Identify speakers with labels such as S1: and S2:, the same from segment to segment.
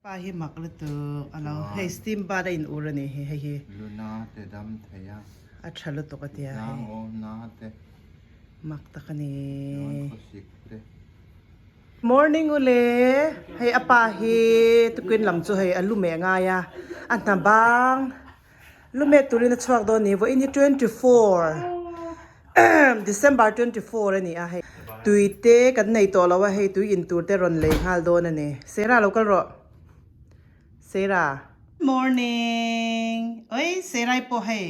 S1: Pa hi mak lutuk a lo hei steam bath a in ur a ni hi hei hi.
S2: Luna te dam thei a.
S1: A tha lutuk a tia hei.
S2: Tlang awmna te.
S1: Mak tak a ni.
S2: Chuan khawsik te.
S1: Morning u le hei a pa hi tukin lam chu hei a lu meh ngai a a hna bang. Lumet turin a chhuak dawn ni vawiin hi 24 December 24 a ni a hei tui te kan nei tawh lo a hei tui in tur te rawn lei nghal dawn a ni Sarah lo kal rawh Sarah Morning oi Sarah i pawh hei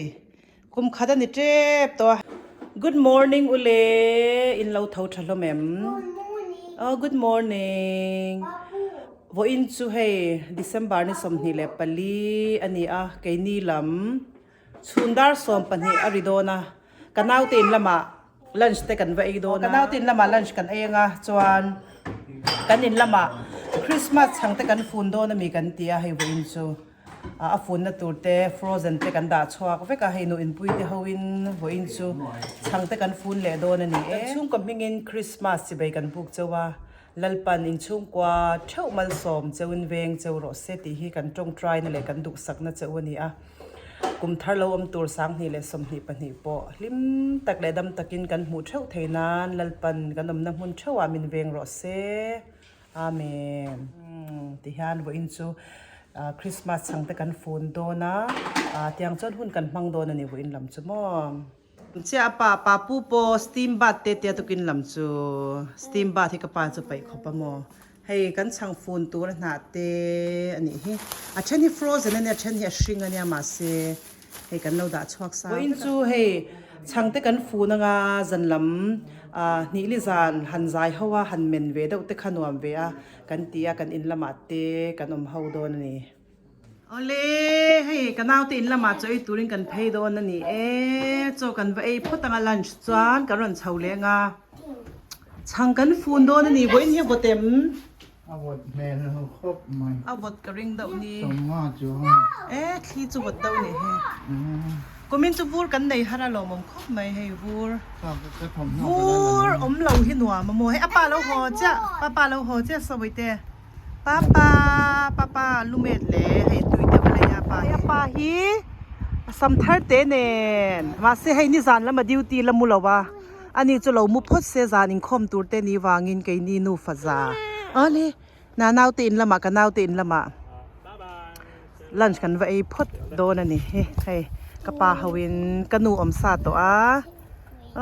S1: kum khat a ni tep tawh a Good morning u le in lo tho tha hlawm em Oh good morning. Vawiin chu hei December ni 24 a ni a, keini lam chhun dar 12 a ri dawn a, ka naute in lamah lunch te kan va ei dawn a, ka naute in lamah lunch kan ei anga chuan kan in lamah Christmas chhang te kan fun dawn a mi kan ti a hei vawiin chu a funna tur te frozen te kan dah chhuak vek a, hei nu inpui te hoin vawiin chu chhang te kan fun leh dawn a ni e. Kan chhungkaw hmingin Christmas chibai kan buk chauh a. Lalpan inchhungkua theuh malsawm cheuin veng cheu rawh se tih hi kan tawngtaina leh kan duhsakna cheu a ni a. Kum thar lo awm tur 2022 pawh hlim tak leh dam takin kan hmuh theuh thei nan Lalpan kan awmna hmun theuhah min veng rawh se. Amen. Ti hian vawiin chu Christmas chhangte kan fun dawn a, tiang chuan hun kan hmang dawn a ni vawiin lam chu maw. Chiah a pa, pa pu pawh steam bath te tia tukin lam chu steam bath hi ka pa chu paih khawp a maw. Hei kan chhang fun tur a hnah te a nih hi. A then hi frozen a nia, a then hi a hring a nia mahse hei kan lo dah chhuak sa. Vawiin chu hei chhang te kan fun anga zan lam ah hnih li zan han zai ho a han men ve deuh te kha nuam ve a kan ti a kan in lamah te kan awm ho dawn a ni. Awle, hei ka naute in lamah chaw ei turin kan phei dawn a ni e, chaw kan va ei phawt anga lunch chuan kan rawn chho leh anga chhang kan fun dawn a ni, vawiin hi a vawt em?
S2: A vawt hmel lo khawp mai.
S1: A vawt ka ring deuh ni.
S2: Sawmnga chuan.
S1: E, thli chu vawt deuh ni hei. Kumin chu vur kan nei har a lawmawm khawp mai hei vur. Vur awm lo hi nuam a maw hei a pa lo haw chiah, papa lo haw chiah sawite. Papa papa lumet le hei tui deuh a nei a pa hi. Pa hi a sam thar te nen mahse hei nizan lama duty la mu lo a ani chu lo mu phawt se zan inkhawm tur te ni vangin keini nufa za awle na naute in lamah ka naute in lamah lunch kan va ei phawt dawn a ni hi hei ka pa ho in ka nu awm sa tawh a.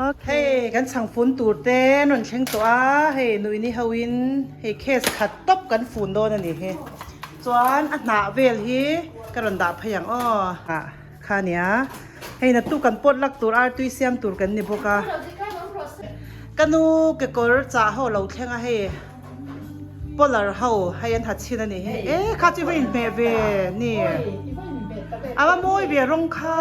S1: Ok hei kan chhang fun tur te an rawn thleng tawh a hei nuini ho in hei case khat tawp kan fun dawn a ni hi chuan a hnah vel hi ka rawn dah phei ang aw ah kha nia hei naktuk kan pawt lak tur artui siam tur kan ni bawk a ka nu kekawr chah ho lo thleng a hei polar ho hei an ha chhin a ni hi e kha chu i va inhmeh ve ni a va mawi ve rawng kha.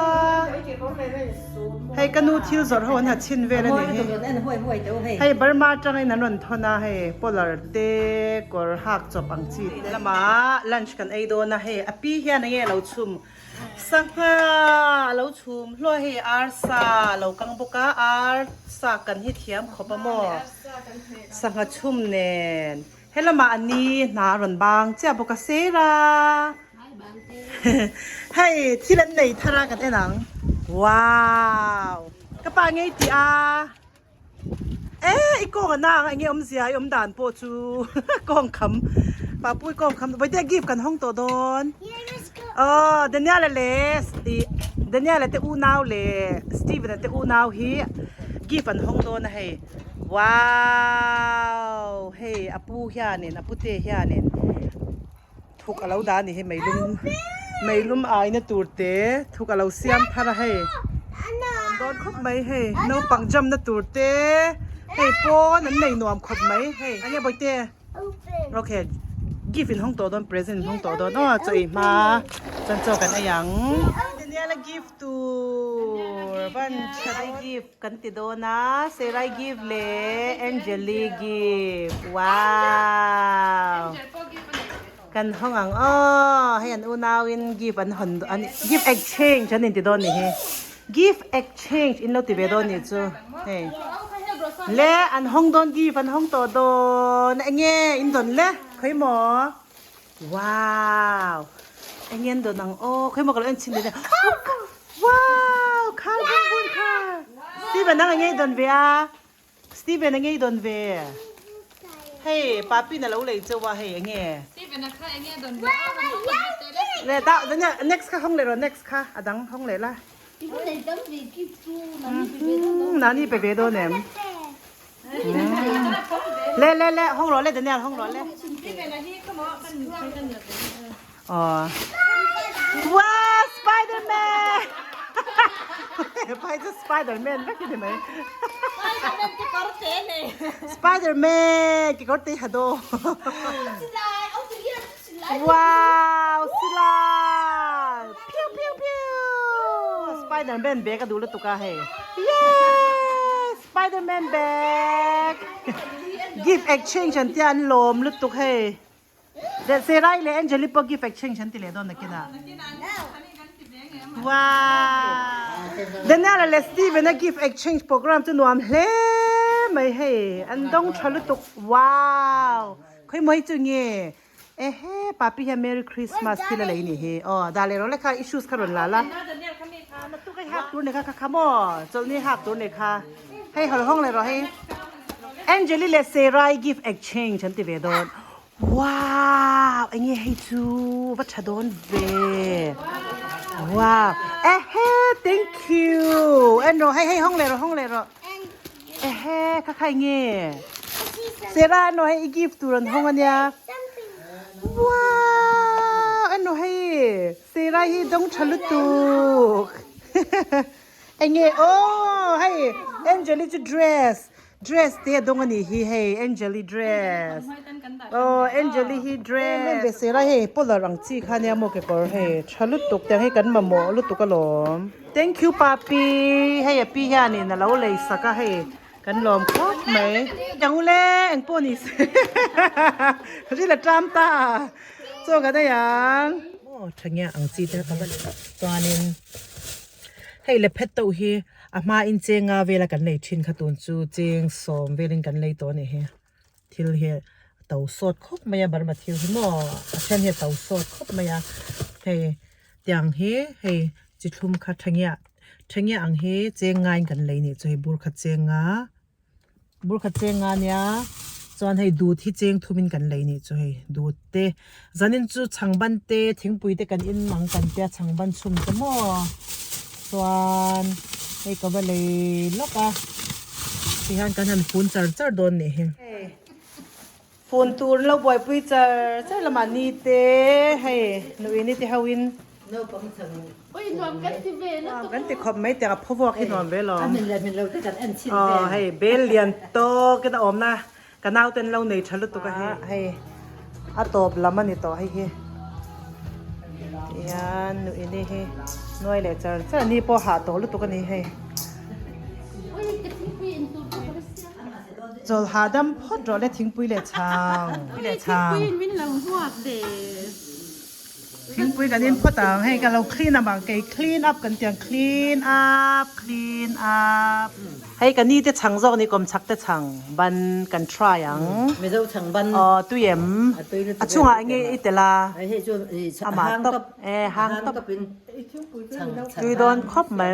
S1: Hei ka nu thil zawrh ho an ha chhin vel a nih hi. Hei Burma atangin an rawn thawn a hei polar te kawr hak chawp ang chi te. Lamah lunch kan ei dawn a hei a pi hian enge a lo chhum sangha a lo chhum hluai hei arsa a lo kang bawk a arsa kan hi thiam khawp a maw sangha chhum nen helamah a ni hna a rawn bang chiah bawk a sera. Hei thil an nei thar a kan en ang wow ka pa ngei tih a e i kawng a na ang enge awmzia i awm dan pawh chu kawng kham papui kawng kham vawitea gift kan hawng tawh dawn aw Daniel-a leh ih Daniel-a te unau leh Steven-a te unau hi gift an hawng dawn a hei wow hei a pu hianin a pute hianin. Thuk a lo dah a ni hi meilum meilum aina tur te thuk a lo siam thar a hei nuam dawn khawp mai hei naupang jam na tur te hei pawn an nei nuam khawp mai hei enge bawihte okay gift in hawng tawh dawn present in hawng tawh dawn aw chaw ei hma chuan chaw kan ei ang Daniela gift tur van tha gift kan ti dawn a Serai gift leh Angeli gift wow kan hawng ang aw hei an unauin gift an hawn an gift exchange an inti dawn ni hi gift exchange in lo ti ve dawn nih chu hei le an hawng dawn gift an hawng tawh dawn enge in dawn le khawi maw. Wow! Eng en dawn ang aw, khawi maw ka lo en chhin leh Wow! Khar bung bun kha! Steven ang a ngei dawn ve a, Steven a ngei dawn ve. Hei, papi na lo lei cheu a hei eng nge?
S3: Steven a kha eng nge dawn ve a, han hawng leh teh le.
S1: Le ta, next kha hawng leh rawh, next kha a dang hawng leh la. Nani pe ve dawn em? Le le le hawng rawh le Daniel hawng rawh le. Aw. Wow, Spider-Man! Pai chu Spider-Man vek ni mai.
S3: Spider-Man ki kawr te nei.
S1: Spider-Man ki kawr te ha do. Wow, silai! Piu piu piu! Spider-Man bag a duh lutuk a hei. Yay! Spider-Man bag! Gift exchange an tia an lawm lutuk hei. Serai leh Angeli pawh gift exchange an ti leh dawn nakinah. Wow! Daniel leh Steven a gift exchange program chu nuam hle mai hei. An dawng tha lutuk. Wow! Khawi mawi chu nge? Ehe, papi hian Merry Christmas thil a lei ni hi. Aw, dah leh rawh le kha i shoes kha rawn la la. Naktuk hei hak tur nei kha kha kha maw? Chawlhni hak tur nei kha. Hei hawl hawng leh rawh hei. Angeli leh Serai gift exchange an ti ve dawn. Wow! Enge hei chu va tha dawn ve. Wow! Ehe, thank you. En rawh hei hei hawng leh rawh hawng leh rawh. Ehe, kha kha enge? Sarah emaw hei i gift tur an hawng ania. Wow! Emaw hei Sarah hi dawng tha lutuk. Enge aw hei Angeli chu dress dress te a dawng anih hi hei Angeli dress. Aw Angeli hi dress. Ve Sarah hei polar ang chi kha ania maw kekawr hei tha lutuk tiang hi kan mamawh lutuk alawm. Thank you papi hei a pi hianin a lo lei sak a hei kan lawm khawp mai. Ang ule eng pawh ni se ril a ṭam ta chaw kan ei ang. Aw tha nge ang chi te ka va chuanin hei le phet teuh hi a hma in chenga vela kan lei thin kha tun chu cheng sawm velin kan lei tawh a nih hi. Thil hi a to sawt khawp mai a Burma thil hi maw a then hi a to sawt khawp mai a hei tiang hi hei chi thlum kha tha ngiah tha ngiah ang hi cheng ngaiin kan lei nih chu hei bur khat cheng nga bur khat cheng nga nia chuan hei dut hi cheng thumin kan lei nih chu hei dut te zanin chu chhangban te thingpui te kan in ang kan tia chhangban chhum te maw chuan hei ka va lei lawk a tihian kan han fun char char dawn nih hi. Fun tur an lo buaipui char char lamah ni te hei nuih ni te ho in kan ti khawp mai tiang a phawvuak hi nuam ve lo aw hei bel lian tawk in a awm na. Ka naute an lo nei tha lutuk a hei. Hei a tawp lam a ni tawh hei hi. Tihian nuih ni hi nuai leh char char ni pawh hah tawh lutuk a ni hei. Chawl hahdam phawt rawh le thingpui leh chhang. Thingpui
S3: min lo hmuak ve.
S1: Thingpui kan in phawt ang hei ka lo clean up ang kei clean up kan tih ang clean up clean up hei ka ni te chhang zawk ni kawm chhak te chhang ban kan try ang
S4: Mizo chhang ban
S1: aw tui em a chungah enge i tel a
S4: hei chu
S1: amah top e hang top
S4: in chhang
S1: tui dawn khawp mai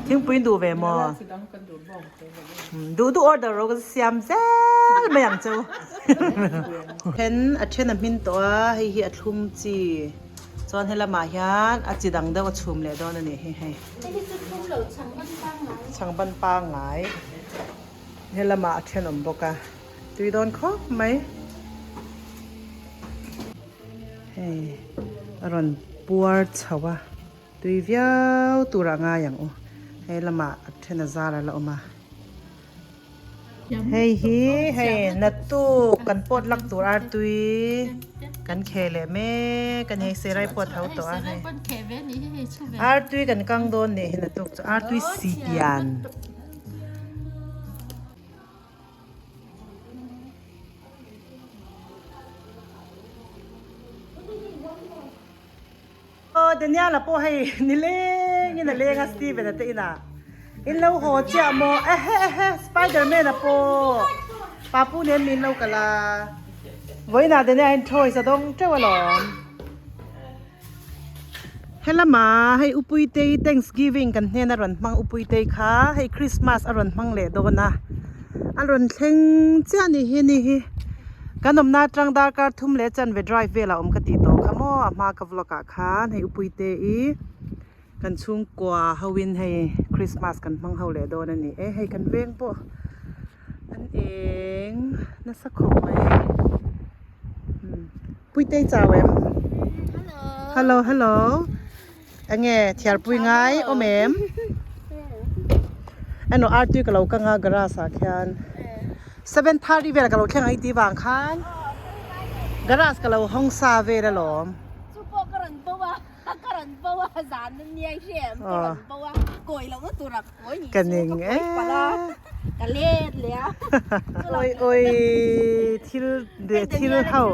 S1: thingpui duh ve maw Duh duh order rawh ka siam zel mai ang chu. Then a then a hmin tawh a, hei hi a thlum chi. Chuan helamah hian a chi dang deuh a chhum leh dawn a ni hi hei.
S3: Hei hi chu thlum lo chhang ban pangngai.
S1: Chhang ban pangngai. Helamah a then awm bawk a, tui dawn khawp mai. Hei a rawn puar chho a. Tui viau turah ngai ang u. Hei lamah a then a zar a la awm a. Hei hi hei naktuk kan pawt lak tur ar tui kan kheh leh mek a ni. Hei serai pawh a tho tawh a hei. Ar tui kan kang dawn nih hi naktuk chu ar tui si pian. Aw Daniel-a pawh hei nilengin a leng a Steven-a te inah in lo haw chiah maw ehe ehe Spiderman-a pawh Papu nen min lo kal a. Vawiinah te nia in toys a dawng teuh alawm. Helama hei Upuitei Thanksgiving kan hnena rawn hmang Upuitei kha hei Christmas a rawn hmang leh dawn a, a rawn thleng chiah a nih hi ni hi. Kan awmna atang darkar thum leh chanve drive velah awm ka tih tawh kha maw a hma ka vlog ah khan hei Upuitei kan chhungkua ho in hei Christmas kan hmang ho leh dawn a ni e hei kan veng pawh an eng nasa khawp mai Puitei chau em? Hello hello enge thiarpui ngai awm em? Eno artui ka lo kang a garage ah khian 7:30 vel ka lo thleng ang i tih vang khan garage ka lo hawng sa vel alawm.
S3: Chu pawh ka rawn bo a ka rawn bo a zan a nia i hria em ka rawn bo a kawi lohna tur a kawi nih chu ka kawi palh a ka let leh a.
S1: Oi oi thil leh thil ho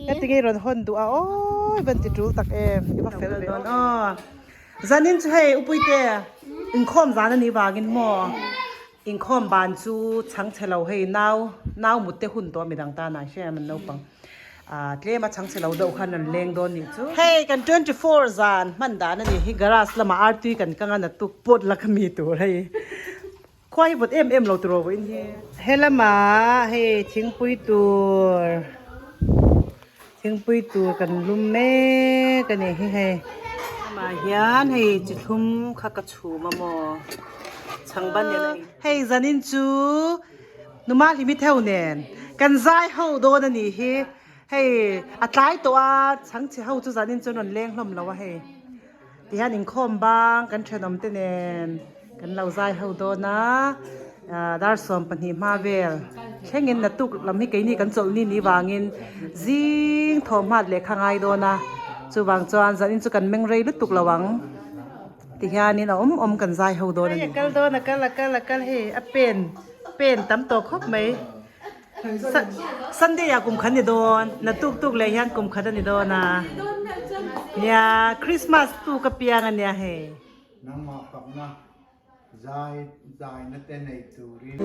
S1: heti nge rawn hawn duh a awi van ti tul tak em i va fel ve dawn aw zanin chu hei upuite inkhawm zan a nih vangin maw inkhawm ban chu chhang chhe lo hei nau nau mut te hun tawh midang tan ah hria em an naupang ah tlem a chhang chhe lo deuh khan an leng dawn nih chu hei kan 24 zan hman dan a nih hi garage lamah artui kan kang a naktuk pawt la kha mi tur hei. Khua hi vawt em em lo tiraw vawiin hi. Helamah hei thingpui tur thingpui tur kan lum mek a ni hi hei. Helamah hian hei chi thlum kha ka chhum a maw chhangban nen a in. Hei zanin chu numa hlimi theu nen kan zai ho dawn a nih hi. Hei a tlai tawh a chhangchhe ho chu zanin chuan rawn leng hlawm lo a hei. Tihian inkhawm bang kan thenawm te nen kan lo zai ho dawn a, dar 12 hma vel thlengin naktuk lam hi keini kan chawlh ni ni vangin zing thawhhmat lehkha ngai dawn a, chuvang chuan zanin chu kan meng rei lutuk lo ang tihianin a awm awm kan zai ho dawn a ni. A kal dawn a kal a kal a kal hei a pen pen tam tawh khawp mai. Sunday ah kum khat ni dawn na tuk tuk leh hian kum khat a ni dawn a nia Christmas tuk apiang a nia hei.
S2: Nangmah fakna zai zaina te nei turin.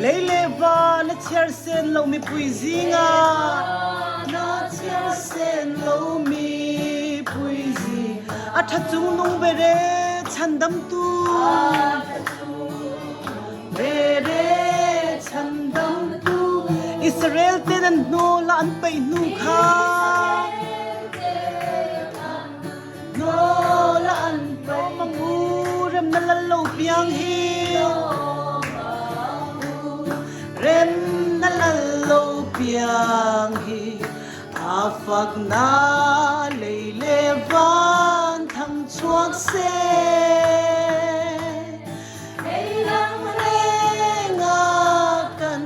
S1: Lei leh van a chhiar sen lo mipui zingah na chhiar sen lo mipui zing a tha chung nung ber e chhandamtu ber e chhandamtu Israel ten an hnawl a an peih hnu kha hnawl a an peih mangu remna lal lo piang hi remna lal lo piang hi A fakna lei leh van thang chhuak se. Lei lang renga kan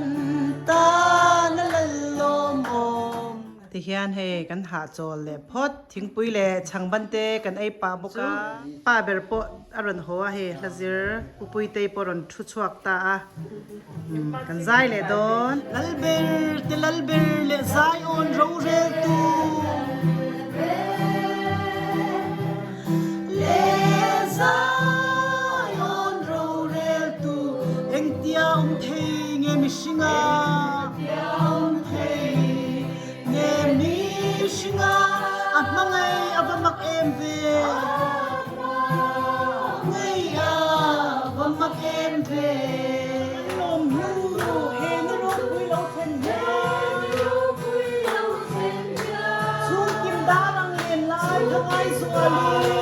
S1: tan a lal lawm awm. Tihian hei kan hahchawl leh phawt, thingpui leh chhangban te kan ei pah bawk a. Pa ber pawh a rawn haw a hei hla zir Upuitei pawh a rawn thu chhuak ta a. Kan zai leh dawn. Lalber te lalber leh Zion roreltu. Leh Zion roreltu. Engtia awm thei nge mihringa? Awm thei nge mihringa? A hmangaih a va mak em ve. Ngei a va mak em ve. Lawm hnu he ni ropui lo thlen hian. ka ngaihzuali.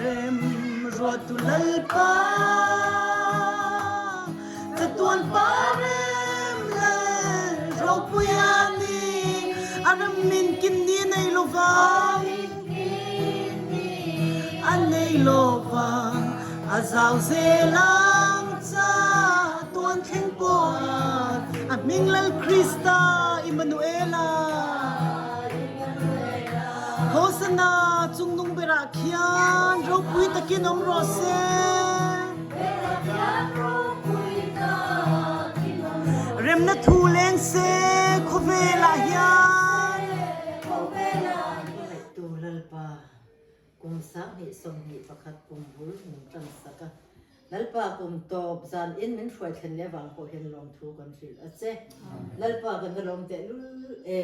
S1: Rem ruatu Lalpa chatuan pa rem lal ropuia ni a rem min kin ni nei lovang a nei lovang a zau zel ang chatuan thleng pawh a hming Lal Krista Immanuela. Hosanna chungnung berah khian ropui takin awm rawh se. Remna thu leng se khawvelah hian.
S4: Hmangaihtu Lalpa, kum 2021 kum bul min tan sak a. Lalpa kum tawp zan in min hruai thlen leh avang pawh hian lawmthu kan hrilh a che. Lalpa kan la lawm teh lul e.